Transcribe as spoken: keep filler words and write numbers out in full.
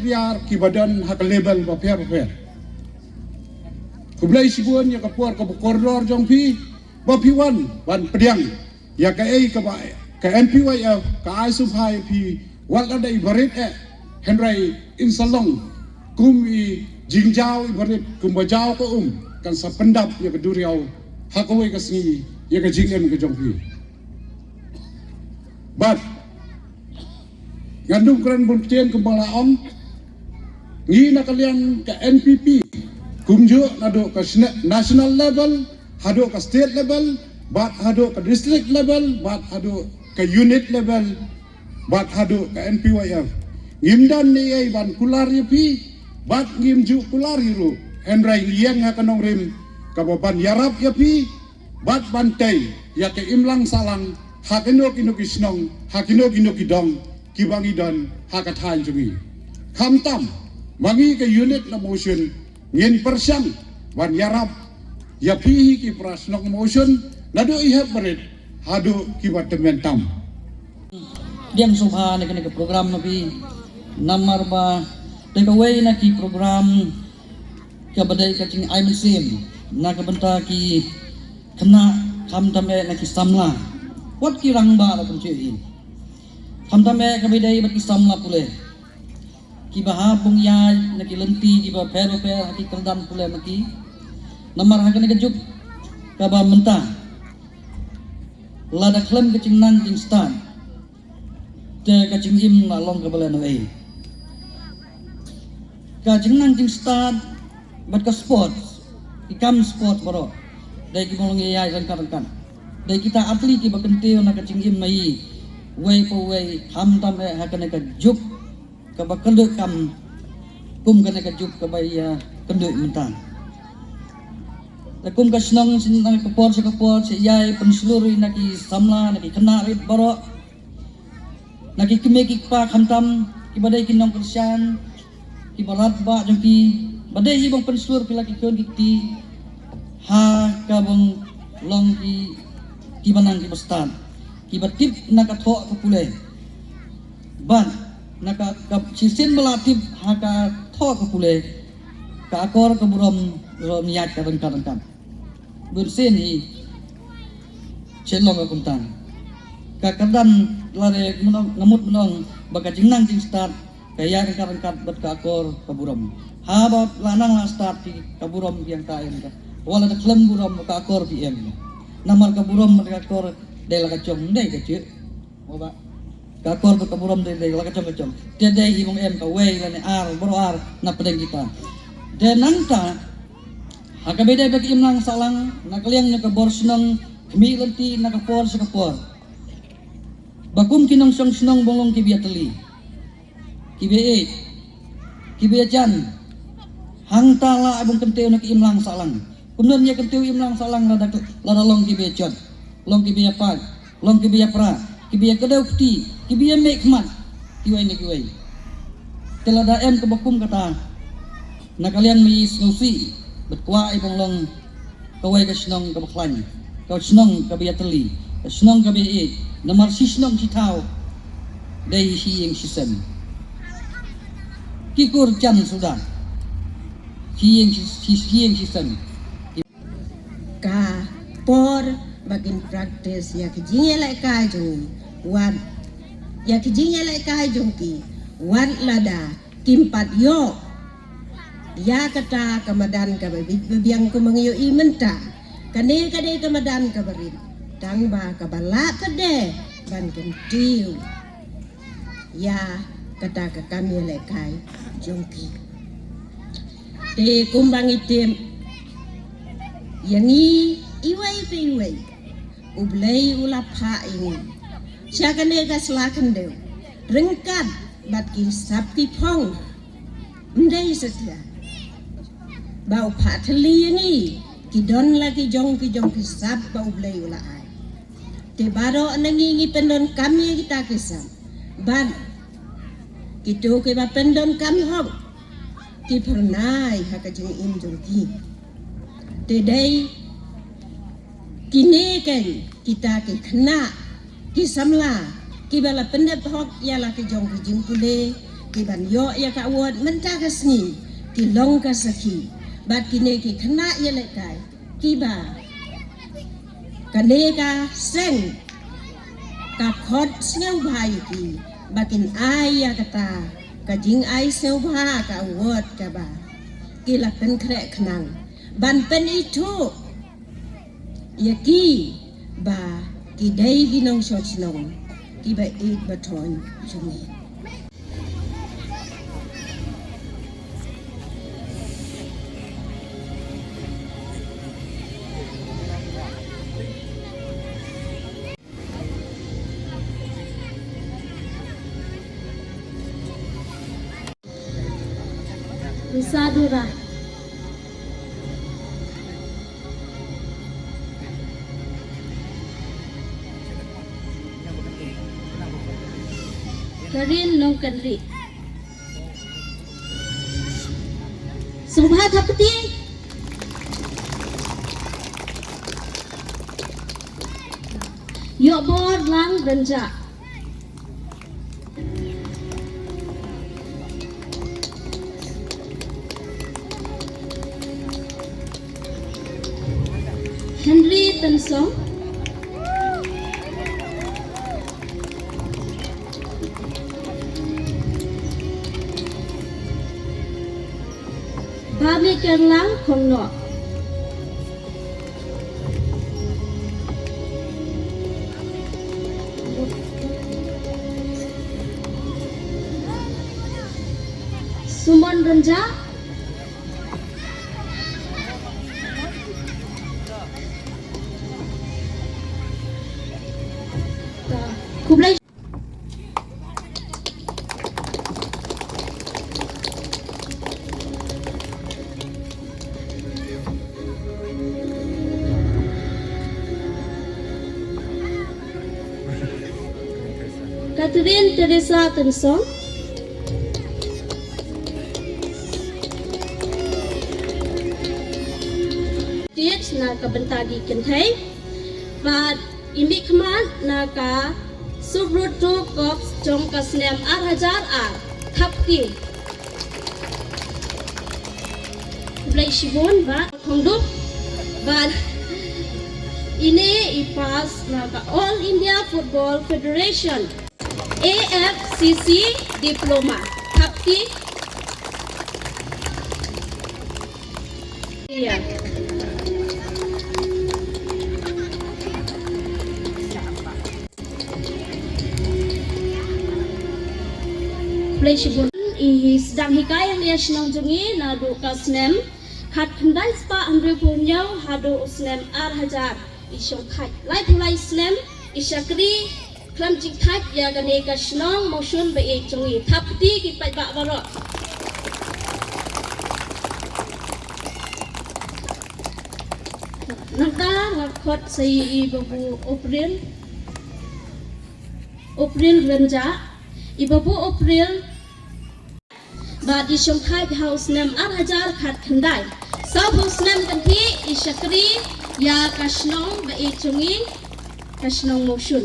Yar kiba don ha ka level bapher bapher. Khublei shibun ïa ka por kaba kordor jong phi ba phi wan ban pdiang ïa kaei kaba ka M P Y F ka ai sngewbha ïa phi. Wat la dei ba rit eh, hynrei in sa long kum i jingjaw i ba rit, kumba jaw ka um kan sa pyndap ïa ka duriaw ha kawei ka sngi ïa ka jingim ka jong phi. Bad ngan ym kren bun ktien kumba la ong. Ngi na ka liang ka N P P, kumjuh naduh ka sna-, national level, haduh ka state level, bad haduh ka district level, bad haduh ka unit level, bad haduh ka N P Y F, ngim don ei ei ban kular ïa phi, bad ngim ju kular hi ruh. Hynrei ngi ïeng ha ka nongrim kaba ban ïarap ïa phi bad ban tei ïa ka imlang sahlang ha kino kino ki shnong, ha kino kino ki dong kiba ngi don ha ka thaiñ jong ngi. Khamtam ma ngi ka unit na Mawshun ngin pyrshang ban ïarap ïa phi hi ki para shnong Mawshun, naduh i hep barit haduh kiba tymmen tam. Pdiang sngewbha na kane ka program na phi, namar ba dei kawei na ki program kaba dei ka jingai mynsiem na ka bynta ki khynnah, khamtam eh na ki samla, wat ki rangbah la pynjah hi, khamtam eh kaba dei bad ki samla pule, kiba hap ban ïaid na ki lynti kiba pher bapher ha ki kyrdan pule ma ki. Namar ha kane ka juk kaba mynta, lada khlem ka jingnang jingstad, te ka jingim la long kaba lehnohei. Ka jingnang jingstad bad ka sports, ki kam sports baroh, dei kiba long ïa ïa ryngkat ryngkat. Dei kita athlete kiba kyntiew na ka jingim na i wei pa wei, khamtam eh ha kane ka juk kaba kynduh kam kum kane ka juk kaba ïa kynduh mynta. Te kum ka shnong, shnong na ka por sha ka por, sha ïai pynshlur ïa na ki samla, na ki khynnah rit baroh, na ki kmie ki kpa, khamtam kiba dei ki nongkyrshan, kiba rat ba jong ki, ba dei hi ban pynshlur phi la ki khun ki kti ha ka ban long ki, kiba nang kiba stad, kiba tip na ka thoh ka pule. Bad na ka, ka shisien ba la tip ha ka thoh ka pule, ka akor ka burom ruh ïaid ka ryngkat ryngkat. Bunsien hi shen long ka kumta. Ka kyrdan lade mynno, nga mut mynno ba ka jingnang jingstad ka ïaid ryngkat ryngkat bad ka akor ka burom. Haba la nang la stad ki, ka burom ki hangta em ka. Wat la da khlem burom ka akor ki em. Namar ka burom bad ka akor dei la ka jong, dei ka jong. Mo ba. Ka akor bad ka burom dei, dei la ka jong ka jong. Te dei hi ban em kawei lane ar, baroh ar na pdeng kita. Te nangta, ha kaba dei bad ka imlang sahlang, na ka liang na ka bor shnong, khmih lynti na ka por sha ka por, ba kum ki nongshong shnong ban long kiba ïatylli, kiba ïeit, kiba ïajan. Hangta lah ban kyntiew na ka imlang sahlang. Kumno ngin ïa kyntiew imlang sahlang lada, lada long kiba ïajot, long kiba ïapait, long kiba ïapra, kiba ïakdew kti, kiba ïamih khmat kiwei na kiwei. Te lada em kaba kum kata, na ka liang ma i sngewsih bad kwah i ban long kawei ka shnong kaba khlaiñ, ka shnong kaba ïatylli, ka shnong kaba ïaieit. Namar shi shnong shi thaw dei shi ïing shi sem. Ki kur jan suda, shi ïing shi, shi, shi ïing shi sem. Ka por ba kin practice ïa ka jingïalehkai jong ngi, wat ïa ka jingïalehkai jong ki, wat lada kim pat ïoh ïa kata ka madan kaba bit ba biang kumba ngi ïohi mynta. Kane ka dei ka madan kaba rit, tang ba kaba lah pat de ban kyntiew ïa kata ka kam ïalehkai jong ki. Te kumba ngi tip, ïa ngi iwei pa iwei, U Blei u la phah ïa ngi sha kane ka sla khyndew ryngkat bad ki sap ki phong. Ym dei satia ba u phah thylli ïa ngi, ki don la ki jong ki jong ki sap ba U Blei u la ai. Te baroh na ngi ngi pyndonkam ïa kita ki sap, bad kito kiba pyndonkam hok ki phyrnai ha ka jingim jong ki. Te dei kine keiñ kita ki khynnah ki samla kiba la pyndep hok ïa la ki jong ki jingpule, Ki ban ïoh ïa ka award mynta ka sngi ki long ka sakhi bad kine ki khynnah ïalehkai kiba kane ka seng ka khot sngewbha ïa ki ba kin ai ïa kata ka jingai sngewbha, ka award kaba ki la pynkhreh khnang ban pynithuh ïa ki ba ki dei ki nongshong shnong kiba ïeit ba thoh jong ngi. Lusadura. Karin Nongkanri. Sngewbha thapti. Ïohbor Lang Rynjah. Henry Tynsong. Bami Kerlang Khongnoh. Sumon Rynjah. Khublei. Catherine Teresa Tynsong. Stage na ka bynta ki kynthei. Bad i mihkhmat na ka Subroto Corps jong ka snem ar hajar ar. Thapti. Khublei shibun Bah Thongdup. Bad ine i pass na ka All India Football Federation, A F C C Diploma. Thapti. Ïa. Khublei shibun. I sdang hikai ïa ka shnong jong ngi naduh ka snem khatkhyndai spah hynriewphew hynñiew haduh u snem ar hajar. I shongthait laiphew lai snem, i shakri khlem jingthait ïa kane ka shnong Mawshun ba ïeit jong ngi. Thapti ki paidbah baroh. Nangta nga khot sa i Babu April. April Rynjah. I Babu April. Bad i shongthait ha u snem ar hajar khatkhyndai. Sawphew snem kynthih i shakri ïa ka shnong ba ïeit jong ngi, ka shnong Mawshun.